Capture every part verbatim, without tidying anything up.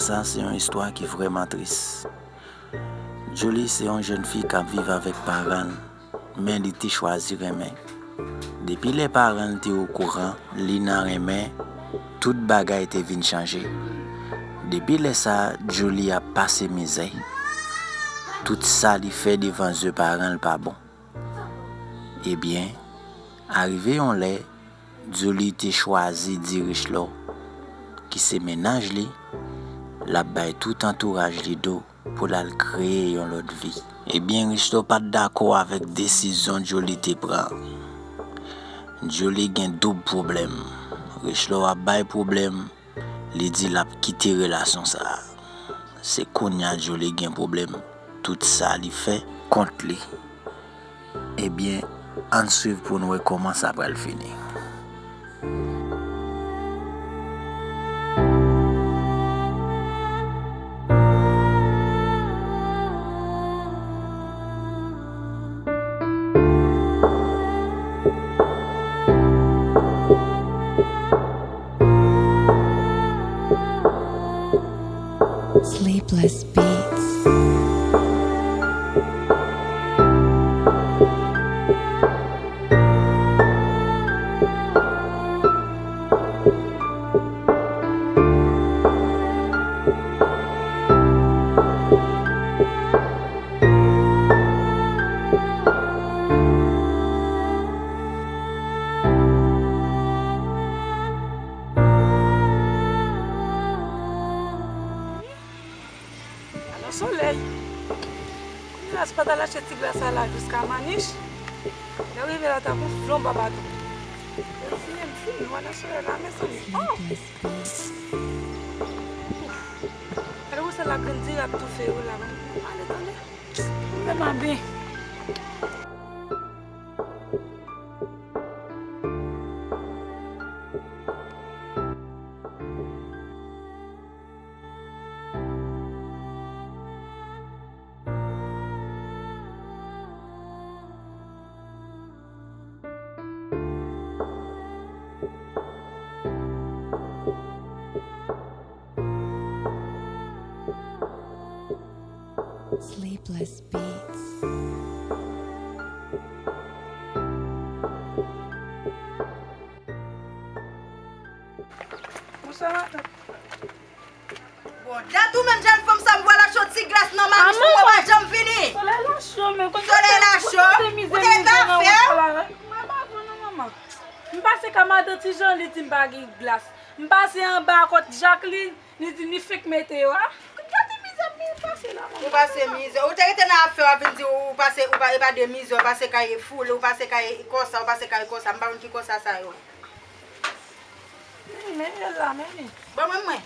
Sa se yon istwa ki vrèman tris. Julie se yon jèn fi k ap viv avèk paran l, men li te chwazi renmen. Depi lè paran l te okouran li nan renmen, tout bagay te vin chanje. Depi lè sa a, Julie ap pase mizè. Tout sa li fè devan zye paran l pa bon. Ebyen, arive yon lè, Julie te chwazi di Richelaw, ki se mennaj li, l ap bay tout antouraj li do pou l al kreye yon lòt vi. Ebyen, Richelaw pa t dakò avèk desizyon Julie te pran. Julie gen doub pwoblèm. Richelaw ap bay pwoblèm, li di l ap kite relasyon sa a. Se kounye a Julie gen pwoblèm. Tout sa li fè kont li. Ebyen, ann swiv pou n wè kòman sa pral fini. Sleepless Beats. Ala solèy. Kounye a, si pa t al achte ti glas sa la jiska Manich, lè w rive la, ta gon flonb anba tou. Reziye m, fini, w nan solèy la, mezanmi. Oh! Gade wosèl la grandi, ap toufe yo la. Ban m pale, tande. Mwen menm a ben. Sleepless Beats. Bonswa, matant. Bon, dat ou menm jèn fanm sa, m pral achte yon ti glas nan Manich pou mwen pa janm vini. Solèy la cho, men konn Solèy la cho, ou te gen afè. Mwen pa konn non, manman. M pase kay matant Ti Jan, li di m pa gen glas. M pase anba kot Jacqueline, li di m li fenk mete yo. Ah, gade mizè m pase la, manman. Ou pase mizè. Ou te rete nan afè w ap vin di ou pase, ou pa, e pa de mizè, ou pase kay foule, ou pase kay konsa, ou pase kay konsa. M pa konn ki konsa sa yo. Men, men, men la, men li. Ban mwen, mwen.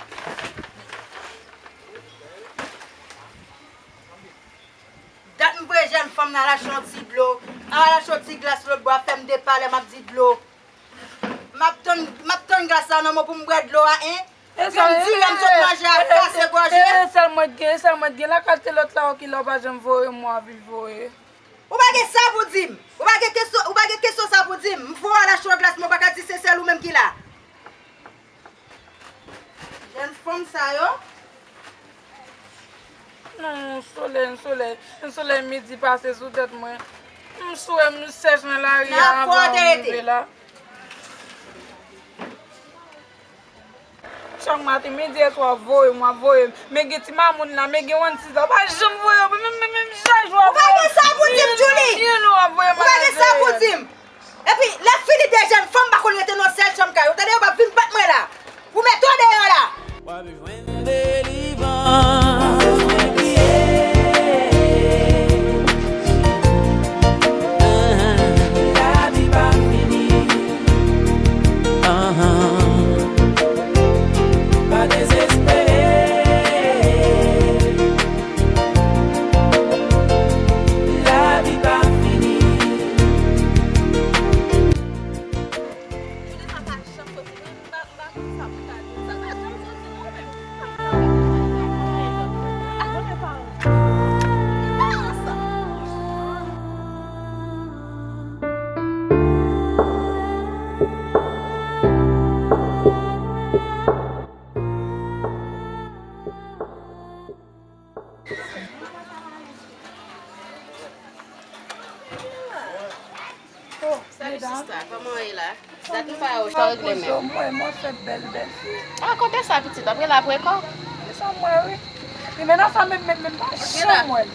Dat m voye jèn fanm nan al achte yon ti dlo. Al achte yon ti glas lòtbò a, fè m de palè, m ap di dlo. M ap tann, m ap tann glas la nan men w pou m bwè dlo a, en. Epi yon dirè m sot manje a kase gòje. E sèl mwen t gen, e sèl mwen t gen. Lakay se lòt la, ou ki la, ou pa janm voye m, ou anvi voye. Ou pa gen sa pou di m. Ou pa gen kesyon, ou pa gen kesyon sa pou di m. M voye w al achte yon glas, men ou pa ka di se sèl ou menm ki la. Jèn fanm sa yo. Non, solèy, solèy, solèy midi pase sou tèt mwen. M swe, m sèch nan lari a anvan m rive la. Chak maten, midi, e swa, w ap voye m, w ap voye m. Men gen ti mamoun la, men gen Wansiz la, w pa janm voye m, menm, menm, menm chak jou w ap voye m. Ou pa gen sa pou di m, Julie. Ou pa gen sa pou di m. Epi, lè fini de jèn fanm, m pa konn rete nan sèl chanm kay ou. Tande, yo p ap vin bat mwen la. Ou mete w deyò la. W ap jwenn delivrans. Lavi pa fini. Pa dezespere. Lavi pa fini. Sa pa janm soti, non, m pa, m pa konn sa pou m ta di. Sa pa janm soti, non, men. Sista, kòman w ye la? Dat m pa wè w, sa w regle menm? Mwen, mwen fè bèl, bèl fi. Ah, kote sa, pitit? W ap rele apre kò? Se sa m wè, wi. Rimena sa menm, menm, menm pa janm wè l.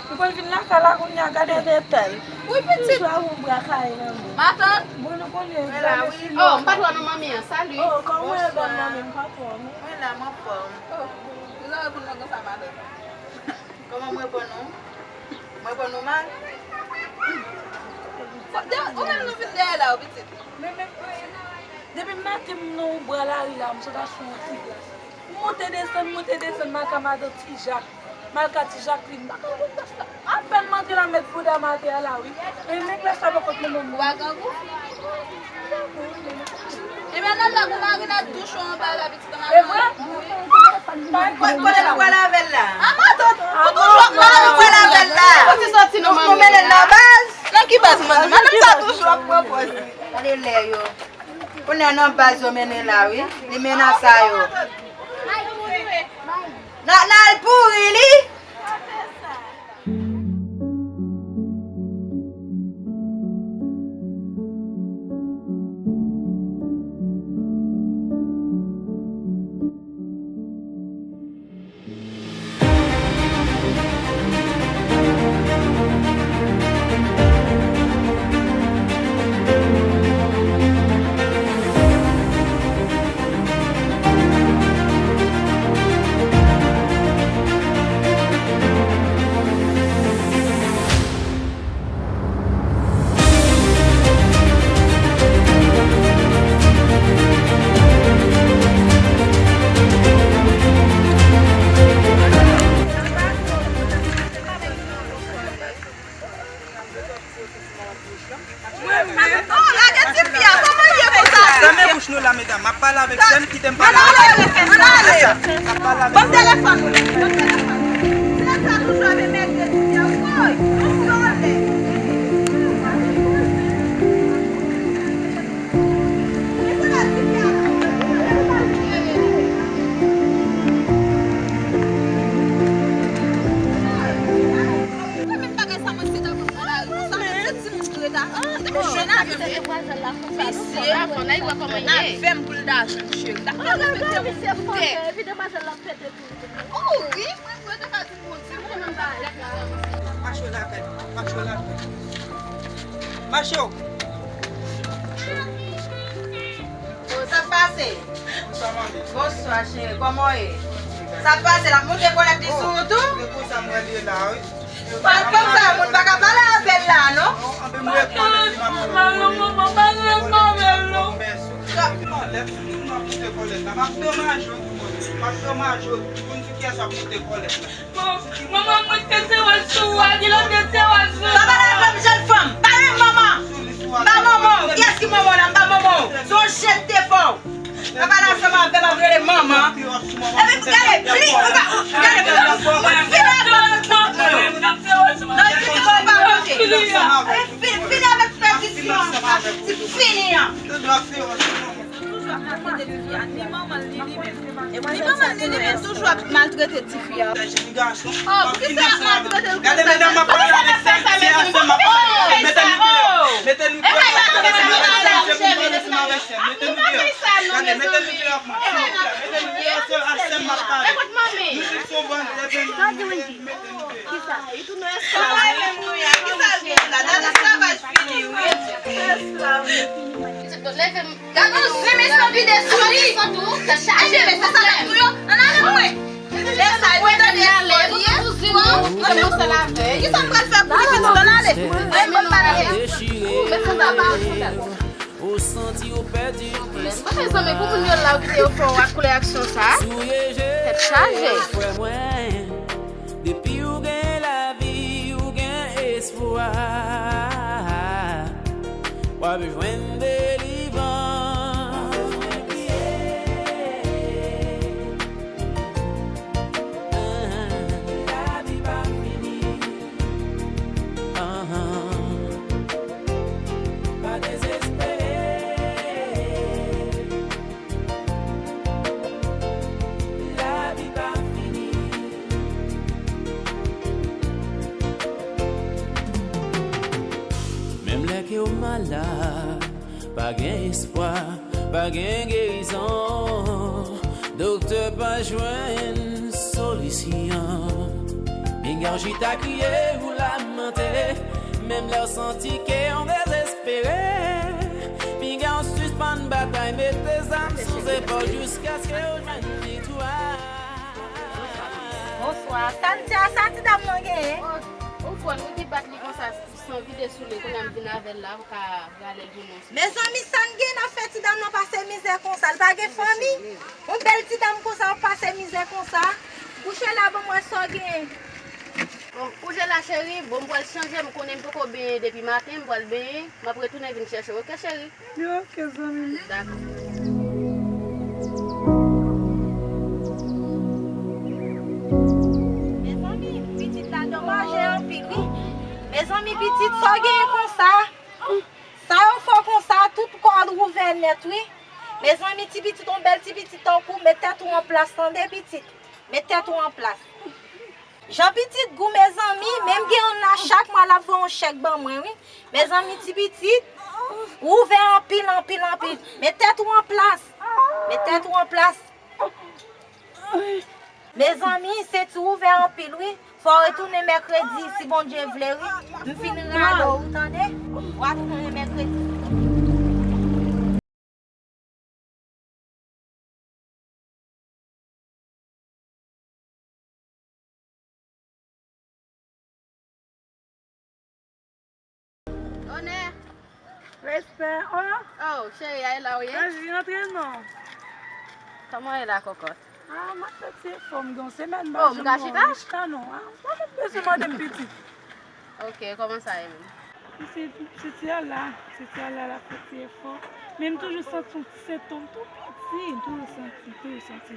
Nou konn vin lakay la kounye a, gade. Gade tèl. Wi, pitit. Toujou avè yon bra kale nan men. Matant. Bon, nou konnen. Mwen la, wi. Oh, m pa t wè non, manmi an. Salut. Oh, kòman w ye, bòn manmi? M pa t wè non. Mwen la, m anfòm. Oh, deja reponn mwen konsa, matant. Kòman m reponn ou? M reponn ou mal? Ou menm nou vin dèyè la, wi, pitit. Men, men, depi maten m nan yon bra lari la, m sot achte yon ti glas. M monte desann, monte desann, m al ka madan Ti Jak. M al ka Ti Jaklin, m pa ka wè glas la. Apèn m antre la, m met bouda m atè a la, wi. Men, men glas la poko t nan men mwen. Ou pa grangou? Ebyen, nan la, pou marinad tou cho anba la, pitit, ann ale. E vre? Kote nou pral avè l la? A, matant, ou toujou ap pale. Kote nou pral avè l la? Kote soti nou, manmi? Nou mennen l nan baz. Nan ki baz, manmi? Madanm sa toujou ap pran pòz li. Gade lè yo. Kounye a nan baz yo mennen la, wi. Li mennen sa yo. Nan, nan al pouri, li. Oh, lage tifi a, kòman l ye konsa? Fèmen bouch nou la, medam. M ap pale avèk sè m, kite m pale avèk ou. Ann ale, ann ale. M ap pale avèk sè m. Ban m telefòn ou. Ban m telefòn ou. Sè sa toujou ap emègre tifi a. Woy, yon vòlè. Mwen menm bagay sa mwen se ta pran nan lari konsa, menm se timoun ki rete a, m te jwenn avè m. Mesye, avè m pou l ta jwenn cheri. Dakò, respekte m. Oh wi, mwen, mwen te ka di Bondye, mwen menm bagay. Mache w lakay, mache w lakay. Mache w. Bon, sa k pase? Bonswa, manmi. Bonswa, cheri. Kòman w ye? Sa k pase? L ap moute kòlèt li sou ou tou? Se konsa m wè li ye la, wi. Pale konsa, moun pa ka pale avè l la, non? Non, anben m reponn li, m ap reponn li. Manman, pa reponn avè l, non. Kòlèt sou moun, m ap moute kòlèt la. M ap domaje w tou, manmi. M ap domaje w tou. Pou n di kiyès ap moute kòlèt la. Manman, mwen te se wè sou ou a, di lòt te se wè sou ou. Pa pale avè m, jèn fanm. Pa rele m manman. M pa manman w. Kiyès ki manman w la? M pa manman w. Se yon jèn te fè w. Pa pale ansanm avè m, ap rele manman. Epi gade, pli, ou pa, gade, mwen fini avè w. Non, fini, ou pa monte. Fini, fini avèk pèdisyon an. Fini an. Toujou ap maltrete tifi a, ni manman l, ni li menm. Ni manman l, ni li menm, toujou ap maltrete tifi a. Oh, poukisa l ap maltrete l konsa? Gade, medam, m ap pale avèk sè m, sè a sè m ap pale. Mete nou deyò. Mete nou deyò. Mete nou deyò. Mete nou deyò. Gade, mete nou deyò, man. Silvouplè, mete nou deyò, se a sè m ap pale. Nou tout se yon bann lèzanmi, mete nou deyò. Kisa? Li tounen esklav. Alelouya, kisa l gen la? Dat esklavaj fini, wi. Esklav. Leve m. Gade yon zen mesye vide sou li. Enben, men se sa k ap touye w. Ann ale pou mwen. Lè sa, yo tande espò li ye. Kisa m pral fè pou li, pitit? Ann ale. Ay, mwen pale. Ou mèt konn sa pa. Ou santi ou pèdi. Mwen fè zanmi pou moun yo la, ou kite yo fè w ak koulè aksyon sa. Tèt chaje. Frè mwen, depi ou gen lavi, ou gen espwa. W ap jwenn delivrans. Lavi pa fini. Pa dezespere. Lavi pa fini. Menm lè ke Yo malad, pa gen espwa, pa gen gerizon. Doktè pa jwenn solisyon. Pinga w chita kriye ou lamante, menm lè w santi ke w dezespere. Pinga w sispann batay, mete zam sou zepòl jiskaske w jwenn viktwa. Bonswa. Sa n se a sa ti dam nan genyen? Ou konn, ou ki bat li konsa. San vide sou li, kounye a m vin avè l la, ou ka rale l pou nou. Mezanmi, sa n gen n ap fè ti dam nan pase mizè konsa? L pa gen fanmi? Yon bèl ti dam konsa ap pase mizè konsa? Kouche la, ban m wè sa w genyen. Bon, kouche la, cheri, bon, m pral chanje, m konnen m poko benyen depi maten, m pral benyen, m ap retounen vin chèche w, oke, cheri? Yo, oke, zanmi m. Dakò. Mezanmi, pitit la domaje anpil, wi. Mezanmi, pitit, sa w genyen konsa? Sa yo fè w konsa, tout kò w ouvè nèt, wi. Mezanmi, ti pitit, yon bèl ti pitit tankou w, met tèt ou an plas, tande, pitit. Met tèt ou an plas. Jan pitit gou, mezanmi, menm gen youn la, chak mwa l ap voye yon chèk ban mwen, wi. Mezanmi, ti pitit, ou ouvè anpil, anpil, anpil. Met tèt ou an plas. Met tèt ou an plas. Mezanmi, senti w ouvè anpil, wi. Fò w retounen mèkredi, si Bondye vle, wi. M fin rale w, ou tande? W a tounen mèkredi. Onè! Respè, oh! Oh, cheri, a e la ou ye? Anji, antre non. Kòman w ye la, kòkòt? Ah, m ap fè ti efò, m gen yon semèn m pa janm wè w. Oh, m ka chita? Chita non. Ah, ou pa menm bezwen mande m pitit. Ok, kòman sa ye menm? Pitit, pitit la la, pitit la la, l ap fè ti efò. Men m toujou santi yon ti sentòm tou piti, m toujou santi, m toujou santi.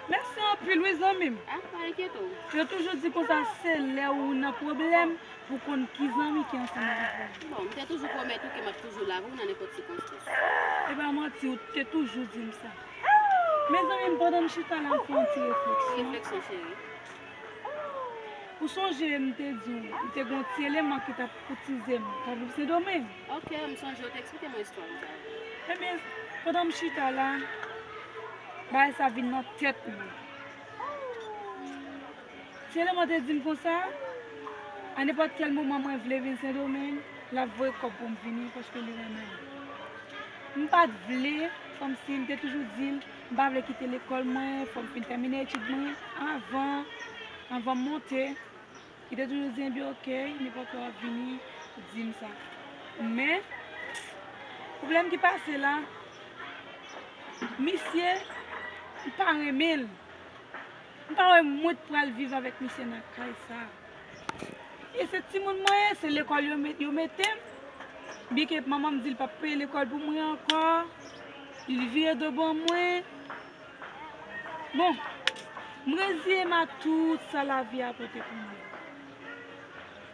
Mèsi anpil wi zanmi m. Ah, pa enkyete w. Yo toujou di konsa se lè ou nan pwoblèm pou konn ki zanmi ki ansanm avèk ou. Bon, m te toujou pwomèt ou ke m ap toujou la pou ou nan nenpòt sikonstans. E pa manti, ou te toujou di m sa. Men zanmi m, pandan m chita la, m fè yon ti refleksyon. Ki refleksyon, cheri? Ou sonje m te di w, m te gen yon ti eleman ki t ap koutize m, t ap viv Sendomeng. Ok, m sonje w te eksplike mwen istwa sa. Ebyen, pandan m chita la, bagay sa vin nan tèt mwen. Ti eleman te di m konsa, a nenpòt kèl moman mwen vle vin Sendomeng, l ap voye kòb pou m vini, paske li renmen m. M pa t vle, kòmsi m te toujou di l, m pa vle kite lekòl mwen, fò m fin tèmine etid mwen avan, avan m monte. Li te toujou di, "Ebyen, ok, nenpòt lè w ap vini, di m sa." Men, pwoblèm ki pase la, misye, m pa renmen l. M pa wè mwen t pral viv avèk misye nan kay sa. E se timoun mwen ye, se lekòl yo met, yo mete m. Byenke manman m di l p ap peye lekòl pou mwen ankò, li vire do ban mwen. Bon, m reziye m a tout sa lavi a pote pou mwen.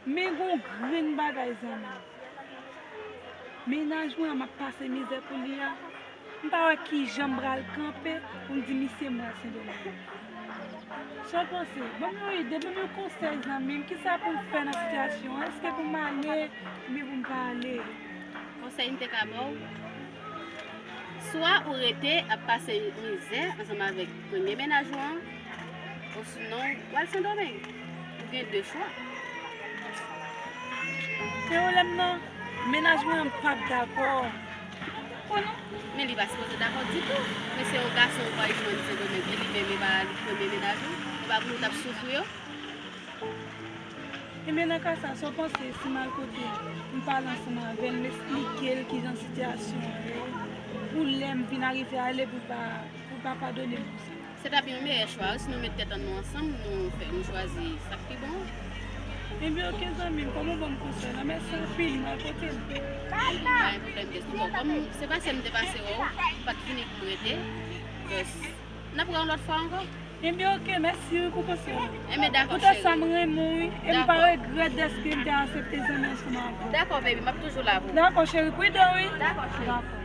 Men gon grenn bagay zanmi m. Mennaj mwen an m ap pase mizè pou li a. M pa wè kijan m pral kanpe pou m di misye m pral Sendomeng. Sa w panse? Ban m yon ide, ban m yon konsèy zanmi m. Kisa pou m fè nan sitiyasyon an? Èske pou m ale oubyen pou m pa ale? Konsèy m te ka ba w, swa ou rete ap pase mizè ansanm avèk premye mennaj ou an, osinon w al Sendomeng. Ou gen de chwa. Pwoblèm nan, mennaj mwen an p ap dakò. Konnen? Men li pa sipoze dakò ditou. Men se yon gason ou pral jwenn Sendomeng e li menm e pa premye mennaj ou. E pa pou nou t ap soufri yo. Ebyen, nan ka sa, sa w panse si m al kote l, m pale ansanm avè l, m esplike l kijan sitiyasyon an ye, pou lè m vin arive ale, pou l pa, pou l pa padone m pou sa? Se t ap yon meyè chwa wi, si nou met tèt an nou ansanm, nou fè, nou chwazi sa k pi bon. Ebyen, ok, zanmi m, kòm ou ban m konsèy la, mèsi anpil, m al kote l. Pa gen pwoblèm, Jess. Bon, kòm se pase m te pase wè w, ou pa t vini pou m rete, Jess, n ap wè yon lòt fwa ankò. Ebyen, ok, mèsi wi pou konsèy la. Ebyen, dakò, cheri. Poutèt sa, m renmen w wi, e m pa regrèt dèske m te aksepte zanmi ansanm avè w. Dakò, baby, m ap toujou la pou ou. Dakò, cheri, pride w wi. Dakò, cheri. Dakò.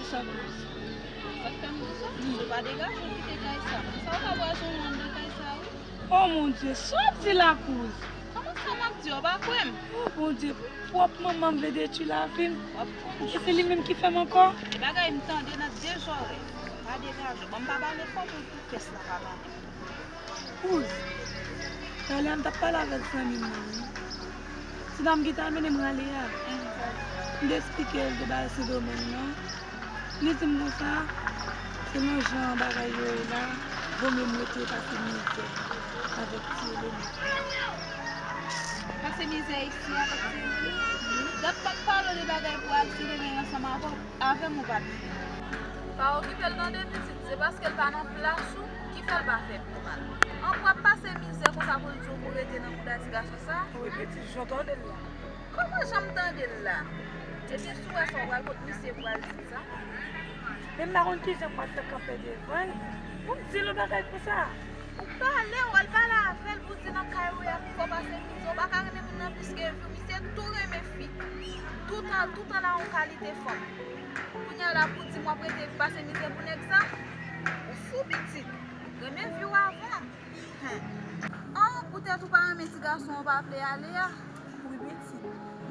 Sa k fè m di sa? Ou pa degaje w kite kay sa. Sa w ka pral sou mwen anndan kay sa, wi. Oh mon Dieu, sa w ap di la, kouz? Kòman sa m ap di? Ou pa kwè m? Oh Bondye, pwòp manman m vle detwi lavi m. E se li menm ki fè m ankò. E bagay m tande nan de zòrèy. Pa degaje w. Bon, m pa pale fò pou, pou pès la pa tande. Kouz, talè a m t ap pale avèk zanmi m nan, wi. Ti dam ki ta mennen m rale a. M te eksplike l de bagay Sendomeng nan. Li di m konsa, selon jan bagay yo ye la, vomye m rete pase mizè avèk ti eleman. Pase mizè isi avèk ti eleman? Dat m ap pale w de bagay pou al Sendomeng ansanm avè w, avè m ou pa t vle. Pa okipe l tande pitit, se paske l pa nan plas ou ki fè l pa fè pli mal. An w ap pase mizè konsa pou l di w pou rete nan bouda ti gason sa? Wi pitit, jan w tande l la. Kòman jan m tande l la? Ebyen si w wè sa w pral kot misye pou al di l sa. Men m pa konn kijan m pral fè kanpe devan l pou m di l yon bagay konsa. Ou pale, w al pale avè l pou di nan kay ou ye a pou fè w pase mizè. Ou pa ka renmen moun nan plis ke vi w. Misye tou renmen fi. Toutan, toutan la yon kalite fanm. Kounye a la pou di m w ap rete pase mizè pou nèg sa? Ou fou pitit. Renmen vi w avan. Hen. An, poutèt ou pa renmen ti gason w pa vle ale a? Wi pitit.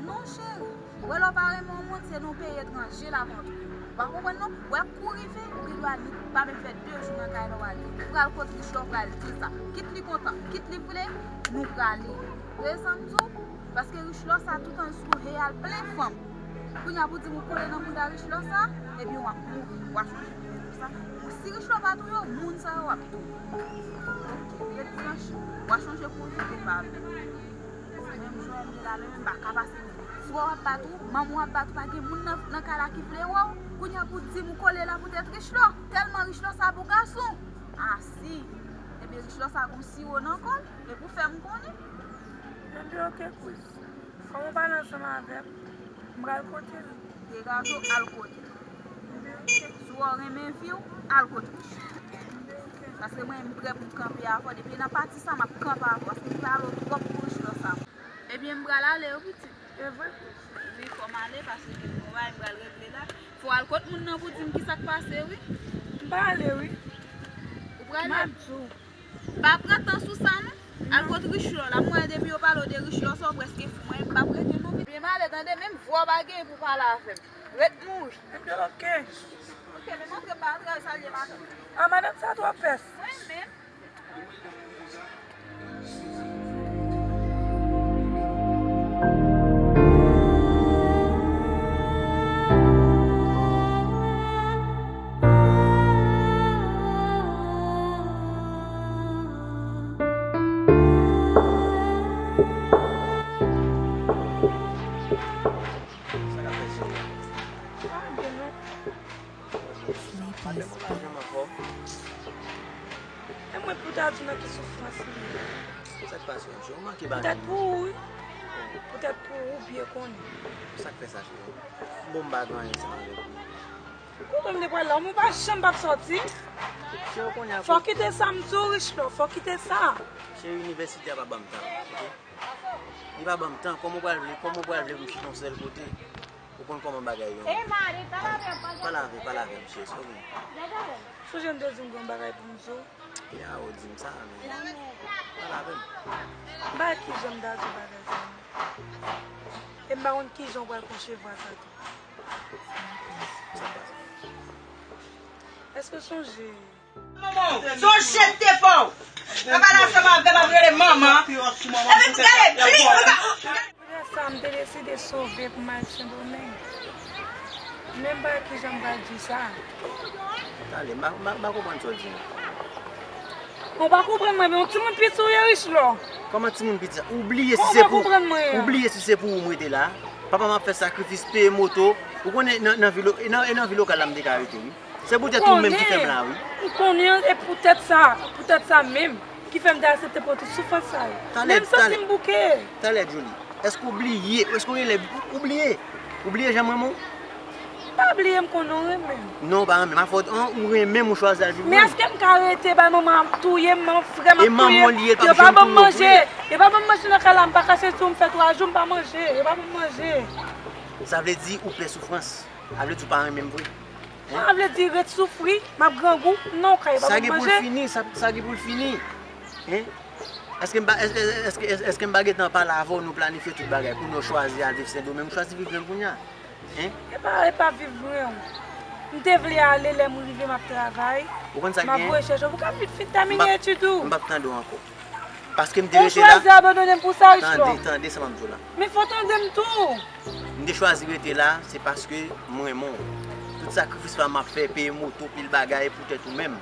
Non cheri. Ou wè lè w pa renmen yon moun, se nan yon peyi etranje l ap antre. Ou pa konprann non? Ou wè kou rive, ou gen dwa ni pa menm fè de jou nan kay la w ale. Ou pral kot rich la, ou pral di sa. Kit li kontan, kit li vle, nou prale. Tande sa m di w? Paske rich la sa toutan l sou he a l plen fanm. Kounye a pou di m ou kole nan bouda rich la sa, ebyen w ap mouri, w a chonje pou moun sa. Si rich la pa touye w, moun sa yo ap touye w. Oke, ret branche. W a chonje pou ou tou, pa vle. Menm jan m di la, menm m pa ka pase. Si w ap bat ou, manman w ap bat ou, pa gen moun nan, nan kay la ki vle wè w. Kounye a pou di m ou kole la poutèt rich la. Tèlman rich la sa pou gason. A si. Ebyen rich la sa gon siwo nan kò l, epi w fè m konnen. Ebyen oke, kouz. Kòm ou pale ansanm avè m, m pral kote l. Degaje w al kote l. Si w renmen vi w, al kote l. Paske mwen, m prè pou m kanpe avè w. Depi nan pati sa, m ap kanpe avè w. Paske m pale w twòp pou rich la sa. Ebyen, m pral ale wi, pitit. E vre? Wi, fò m ale, paske gen yon bagay m pral regle la. Fò w al kot moun nan pou di m kisa k pase, wi. M pral ale, wi. Ou prale? M ap di w. Pa pran tan sou sa non. Al kot rich la w la. Mwen depi yo pale w de rich la w sa w prèske fou. Mwen m p ap rete non. Byen m ale tande, menm vwa w pa genyen pou w pale avè m. Ret mouri. Ebyen oke. Oke, men montre m bagay sa l ye madanm. A madanm sa twò pès. Mwen menm. Madanm, ou pa janm anfòm. E mwen pou ta di nan ki soufrans li ye. Sa k pase, msye? Ou manke bagay. Poutèt pou ou, wi. Poutèt pou ou byen konnen. Sa k fè sa, cheri? Bon, m pa gen anyen ansanm avèk ou. Kote m te pral la? Mwen pa janm p ap sòti. Cheri, kounye a. Fò kite sa m di w, Richelot, fò kite sa. Cheri, inivèsite a pa ban m tan, oke? Li pa ban m tan. Kòman w pral vle, kòman w pral vle pou m chita yon sèl kote? Ou konn kòman bagay yo ye. Pale avè m, pale avè m, cheri, oke? Sonje m te di w m gen yon bagay pou m di w. Ya, ou di m sa, men pale avè m. M pa wè kijan m ta di w bagay sa, non. E m pa konn kijan w pral konsevwa sa tou. Èske w sonje? Manman, se yon jete fò. Nan pale ansanm avè m, ap rele manman. Epi gade, plis, gade. Poutèt sa, m te deside sove pou m al Sendomeng. Men m pa wè kijan m pral di sa. Tande, m pa, m pa, m pa konprann sa w di non. Ou pa konprann mwen, men yon timoun piti ou ye, Richelot. Kòman timoun piti sa? Ou bliye si se pou, ou bliye si se pou ou m rete la. Papa m ap fè sakrifis, peye moto. Ou konnen nan, nan vi lo-, nan, nan vi lokal la m te ka rete, wi. Se poutèt ou menm ki fè m la, wi. M konnen, e poutèt sa, poutèt sa menm ki fè m te aksepte pran tout soufrans sa yo. Talè, men m santi m bouke. Talè, Julie, èske w bliye? Èske w gen lè ou, ou bliye? Ou bliye jan m renmen w? M pa bliye, m konnen w renmen m. Non, w pa renmen m. A fòs, an, ou renmen m, ou chwazi al viv mwen. Men èske m ka rete bay manman ap touye m, frè m ap touye m? Yo pa ban m manje. Yo pa ban m manje nan kay la, m pa kache di w m fè twa jou m pa manje. Yo pa ban m manje. Sa vle di ou pè soufrans. Sa vle di w pa renmen m vre. Sa vle di ret soufri, m ap grangou, m nan yon kay, pa ban m manje. Sa gen pou l fini, sa, sa gen pou l fini. Hein? Èske m pa, èske, èske, èske, èske m pa gentan pale avè w, nou planifye tout bagay, pou nou chwazi al viv Sendomeng, m chwazi viv menm kounye a. Hein? E pa, e pa viv lwen, wi. M te vle ale, lè m rive, m ap travay. Ou konn sa k genyen? M ap voye chèche w. Ou ka vin fin tèmine etid ou. M p ap tande w ankò. Paske m te rete la. Ou chwazi abandone m pou sa, Richemond. Tande, tande sa m ap di w la. Men fò w tande m tou. M te chwazi rete la, se paske m renmen w. Tout sakrifis pa m ap fè, peye moto, pil bagay, poutèt ou menm.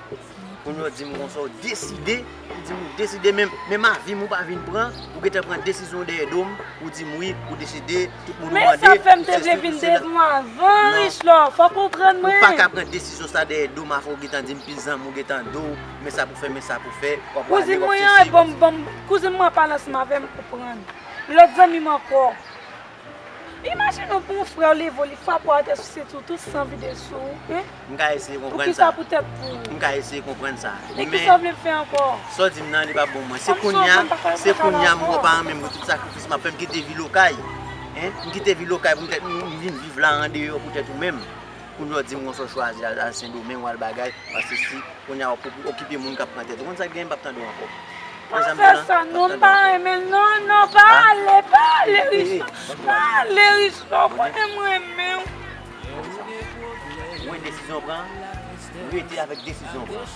Kounye a w di m konsa, w deside, ou di m ou deside, men, menm avi m ou pa vin pran, ou gentan pran desizyon dèyè do m, ou di m wi, ou deside, tout moun ou mande, ou se si, ou se la. Men sa fè m te vle vin devan w avan, Richelor, fò w konprann mwen. Ou pa ka pran desizyon sa dèyè do m, afè w gentan di m pil zanmi w gentan do w, men sa pou fè, men sa pou fè, w ap rale, w ap sesi. Kouzin mwen an, bon, bon, kouzin mwen an pale ansanm avè m, konprann. Lòt zanmi m ankò. Imajine w pou yon frè w leve w, li frape w atè sou senti w tou san vide sou ou, hein? M ka eseye konprann sa. Poukisa poutèt pou ou? M ka eseye konprann sa. E kisa w vle m fè ankò? Sa w di m nan, li pa bon mwen. Se kounye a, se kounye a m wè w pa renmen m pou tout sakrifis m ap fè, m kite vil Okay. Hein? M kite vil Okay pou m tèt, m, m vin viv la andeyò poutèt ou menm. Kounye a w di m konsa w chwazi al, al Sendomeng, w al bagay, paske si Kounye a w ap okipe moun k ap pran tèt. Ou konn sa k genyen, m p ap tande w ankò. Pa fè sa non, m pa renmen l non, non, pa ale, pa ale, Richemond. Pa ale, Richemond, ou konnen m renmen w. Ou wè desizyon w pran, rete avèk desizyon w pran.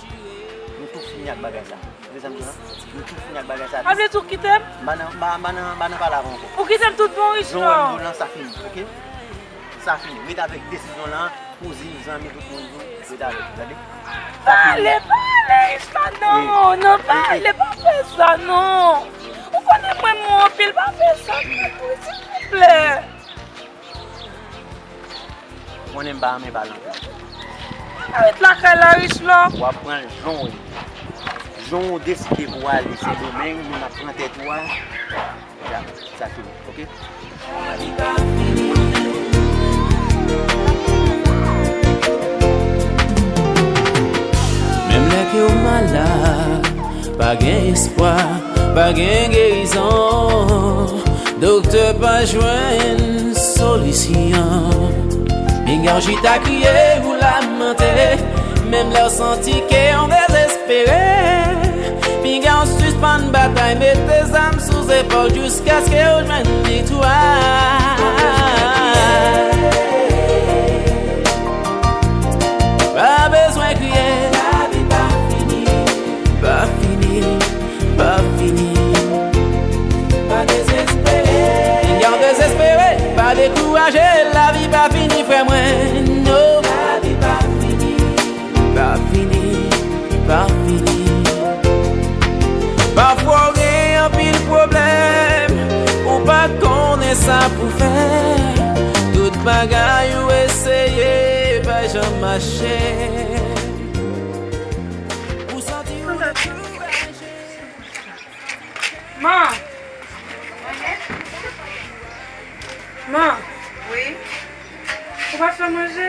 Nou tou fini ak bagay sa. Ou wè sa m di w la? Nou tou fini ak bagay sa. Sa vle di w kite m? M pa nan, m pa, m pa nan, m pa nan pale avè w ankò. Ou kite m tout bon, Richemond. Jan w wè m di w lan, sa fini, oke? Sa fini. Ret avèk desizyon lan, kouzin, zanmi, tout moun di w, ret avèk li, tande? Pale, pale, Richemond, non, non, pale, pa fè sa, non. Ou konnen mwen, mwen anpil, pa fè sa, non, silvouplè. Ou konnen m pa renmen pale anpil. Pa ret lakay la, Richelor. W ap pran l jan w ye. Jan w deside pou w ale Sendomeng, moun ap pran tèt ou a. Ya, sa fini, oke? Menm lè ke w malad, pa gen espwa, pa gen gerizon, doktè pa jwenn solisyon. Pinga w chita kriye, ou lamante, menm lè w santi ke w dezespere. Pinga w sispann batay, mete zam sou zepòl jiskaske w jwenn viktwa. Pa bezwen kriye, lavi pa fini, pa fini, pa fini. Pa dezespere, pinga w dezespere, pa dekouraje, lavi pa fini, frè mwen, no. Lavi pa fini. Pa fini, pa fini. Pafwa w gen anpil pwoblèm, ou pa konnen sa pou fè. Tout bagay ou eseye pa janm mache. Ou santi ou dekouraje. Man! Man! Wi? Ou pa fè manje?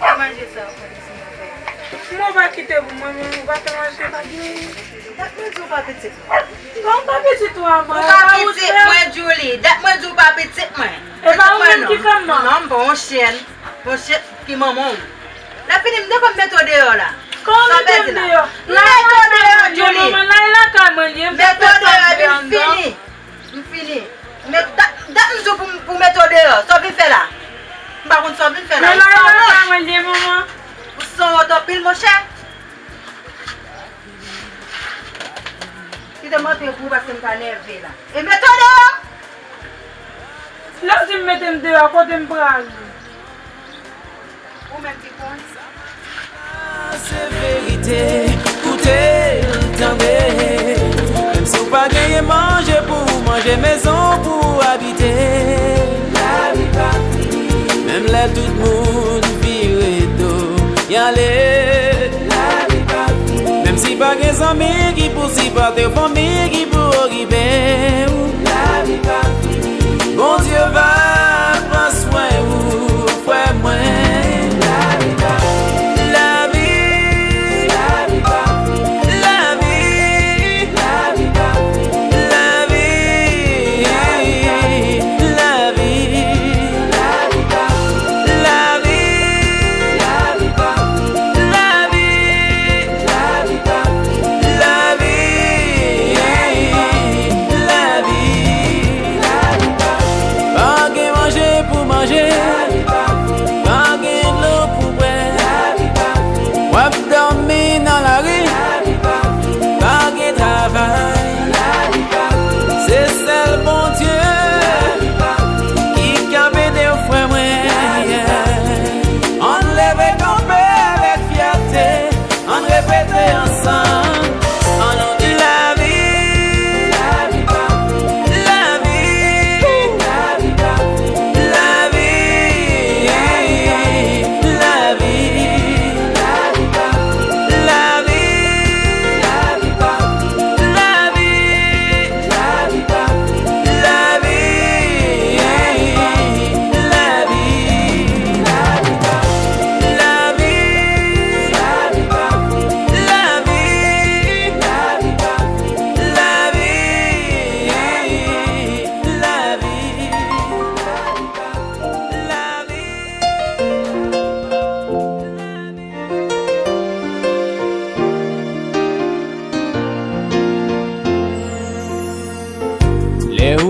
Ki manje sa ou konn di m fè? Kòman ou pa kite pou mwen, men ou pa fè manje, pa gen. Dat mwen di w pa pitit mwen. Kòman pa pitit ou a mwen? Ou pa pitit mwen, Julie. Dat mwen di w pa pitit mwen. E pa ou menm ki fè m nan? Non, m pa yon chen. Yon chen ki manman w. Lè fini, m te konn mete w deyò la. Kòman mete m deyò? M mete w deyò, Julie. Mete w deyò, epi m fini. M fini. Men dat, dat m di w pou, pou mete w deyò. Sa w vin fè la? M pa konn sa w vin fè la. Ou sanwont. Ou sanwont anpil, monchè. Kite m antre pou ou paske m ka nève la. E mete w deyò! Lè w di m mete m deyò, kote m prale? Ou menm ki konn. Se verite, koute l tande. Menm si w pa genyen manje pou w manje, mezon pou w abite. Lavi pa fini. Menm lè tout moun vire do y ale. Lavi pa fini. Menm si pa gen zanmi ki pou sipòte w, fanmi ki pou okipe w. Lavi pa fini. Bondye va pran swen ou, frè mwen. Lavi pa fini. Lavi pa fini. Lavi. Lavi pa fini. Lavi. Lavi. Lavi pa fini. Lavi. Lavi pa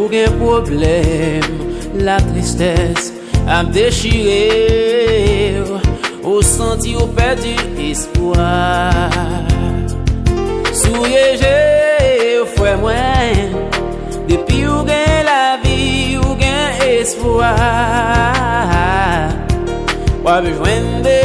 Ou gen pwoblèm, latristès ap dechire w, ou santi w pèdi espwa. Souye je w, frè mwen, depi w gen lavi, w gen espwa. W ap jwenn de